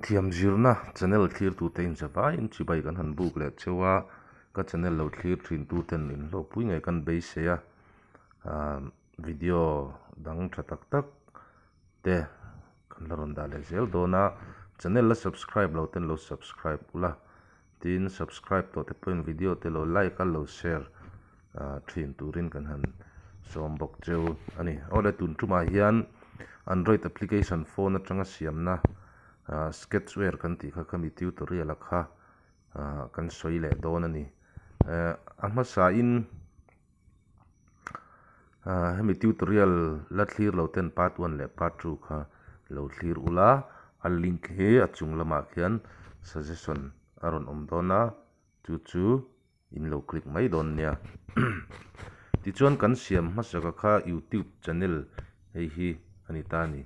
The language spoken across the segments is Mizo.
Thiam zirna channel thlirtute inzavaiin chibai kan han buk leh cheu a, ka channel lo thlir thintuten inhlawhpui ngei kan beisei a, video dang tha tak tak te kan la rawn dah leh zel dawn a, channel la subscribe lo ten lo subscribe ula, tin subscribe tawh te pawhin video te lo like a lo share thin turin kan han sawm bawk cheu a ni. Awle tun tumah hian android application phone atanga siamna sketchware kan tih kha khami tutorial a kha kan sawi leh dawn a ni. A hmasain Hemi tutorial la thlir lo ten part one leh part two kha lo thlir ula, a link hi a chung lamah khian suggestion a rawn awm dawn a, chu chu in lo click mai dawn nia. Tichuan kan siam hmasaka kha youtube channel hei hi a ni ta a ni.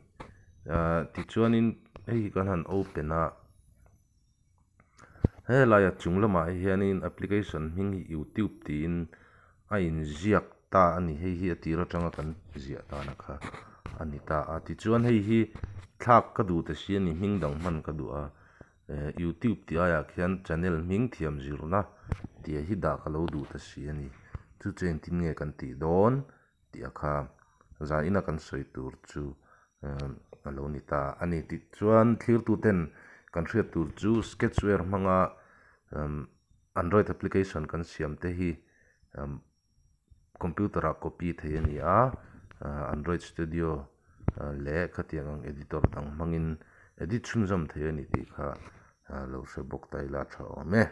Tichuanin hei hi kan han open a. Helaia chung lamah hianin application hming hi youtube tiin a inziak ta a ni hei hi a tir atanga kan ziah tana kha a ni ta a tichuan hei hi thlak ka duh ta si a ni hming dang hman ka duh a eh youtube tih aiah khian channel hming thiam zirna tih hi dah ka lo duh ta si a ni chu chu engtin nge kan tih dawn tih a kha zaina kan sawi tur chu a lo ni ta a ni. Tichuan thlirtuten kan hriat tur chu sketchware hmanga android application kan siam te hi computer ah copy thei a ni a, android studio leh khatiang ang editor dang hmangin edit chhunzawm thei a ni tih kha lo hre bawk ta ila a tha awm e.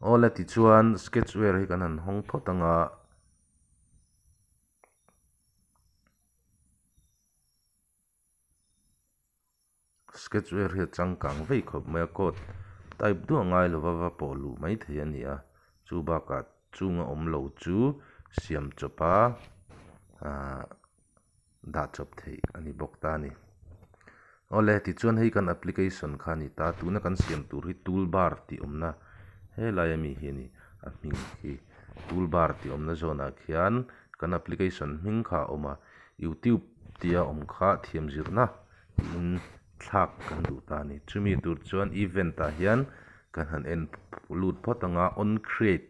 Awle tichuan sketchware hi kan han hawng phawt anga. Sketchware hi a changkang vei khawp mai a, code type duah ngai lova va pawh luh mai thei a ni a, chu bakah chunga awm lo chu siam chawp a ahh dah chawp theih a ni bawk ta a ni. Awle tichuan hei kan application kha a ni ta, tuna kan siam tur hi toolbar tih awmna helai ami hi a ni, a hming hi toolbar tih awmna zawnah khian kan application hming kha a awm a, youtube tia awm kha thiam zirna tiin thlak kan duh ta a ni. Chumi tur chuan event ah hian kan han en lut phawt ang a, on create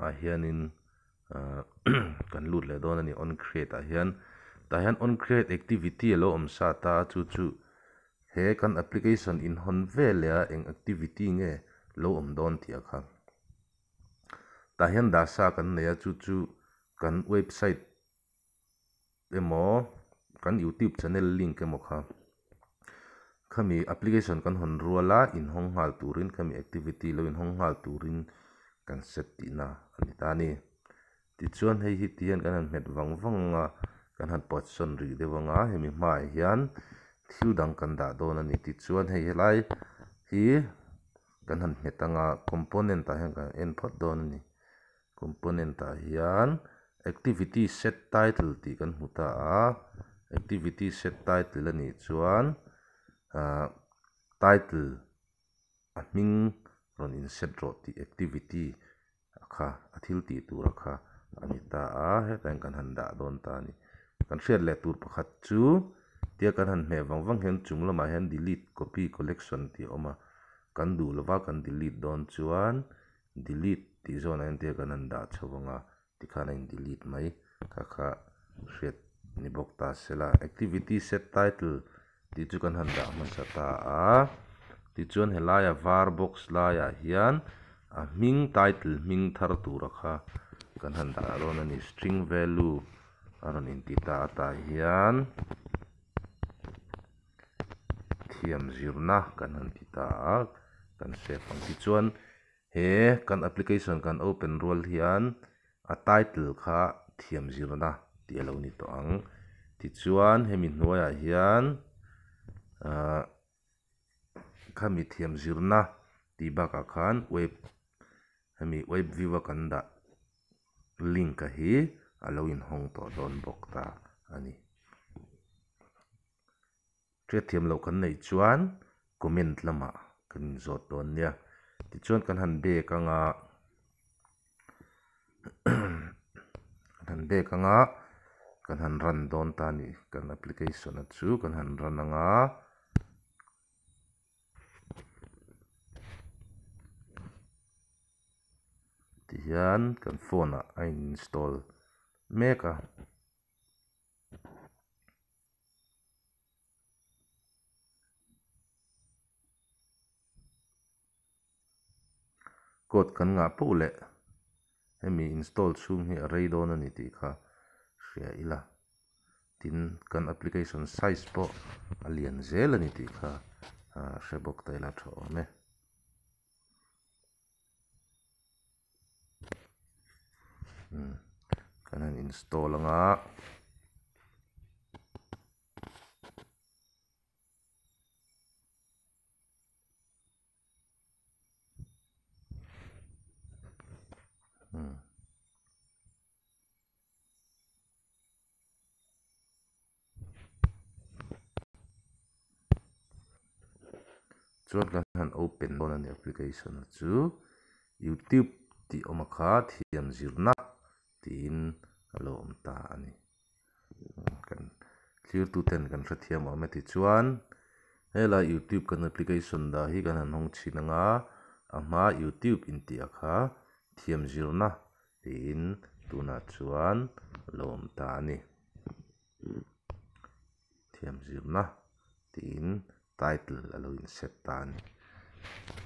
ah hianin ahh kan lut leh dawn a ni on create ah hian tah hian on create activity a lo awm sa ta a chu chu he kan application inhawn veleh a eng activity nge lo awm dawn tih ah kha tah hian dah sa kan nei a chu chu kan website emaw kan youtube channel link emaw kha khami application kan hawn rual a inhawng nghal turin khami activity lo inhawng nghal turin kan set tihna a ni ta a ni. Tichuan hei hi ti hian kan han hmet vang vang a kan han pawt sawn rih deuh ang a hemi hmaah hian thil dang kan dah dawn a ni. Tichuan hei helai hi kan han hmet ang a component ah hian kan en phawt dawn a ni. Component ah hian activity set title tih kan hmu ta a, activity set title a nih chuan ahh title a hming rawn in set rawh tih activity a kha a thil tih tur a kha a ni ta a, hetah hian kan han dah dawn ta a ni. Kan hriat leh tur pakhat chu tia kan han hmeh vang vang hian chung lamah hian delete copy collection tih a awm a, kan duh lova kan delete dawn chuan Delete tih zawnah hian tia kan han dah chho ang a, tikhan a in delete mai kha kha hriat ni bawk ta se la. Activity set title tih chu kan han dah hmasa ta a, tichuan helaia var box laiah hian a hming title hming thar tura kha kan han dah dawn a ni. String value a rawn inti ta a tah hian thiam zirna kan han ti ta a, kan save ang tichuan He kan application kan open rual hian a title kha thiam zirna tih a lo ni tawh ang. Tichuan hemi hnuaiah hian ahh khami thiam zirna tih bakah khan web hemi web view a kan dah link a hi a lo inhawng tawh dawn bawk ta a ni. Hriatthiam loh kan neih chuan comment lamah kan inzawt dawn nia. Tichuan kan han bek anga kan han bek anga kan han run dawn ta a ni. Kan application a chu kan han run anga. hian kan phone ah a in install mek a. Code kan ngah poh leh hemi install chhung hi a rei dawn a ni tih kha hria ila. Tin, kan application size pawh a lian zel a ni tih kha hre bawk ta ila tha awm e. Kan han install anga. Chuan kan han open dawn a ni application chu youtube tih awm a kha thiam zirna tiin a lo awm ta a ni. Kan thlir ten kan hrethiam awm e tichuan helai youtube kan application dah hi kan han hawng chhin anga a hma youtube intih a kha thiam zirna tiin tunah chuan a lo awm ta a ni. Thiam zirna tiin title a lo inset ta a ni.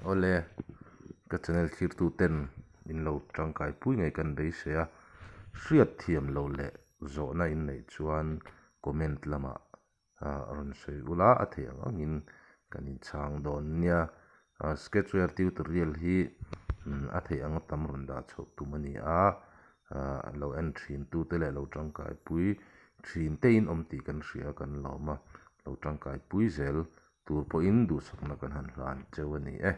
Awle ka channel thlir ten min lo tangkai pui ngei kan beisei a hriat thiam lo leh zawhna in neih chuan comment lamah rawn sawi ula a theih ang angin kan inchhang dawn nia. Sketchware tutorial hi a theih anga tam rawn dah chhoh tum a ni a lo en thin tu te leh lo tangkai pui thin te in awm tih kan hria kan lawm a lo tangkai pui zel tur pawhin duhsakna kan han hlan cheu a ni e.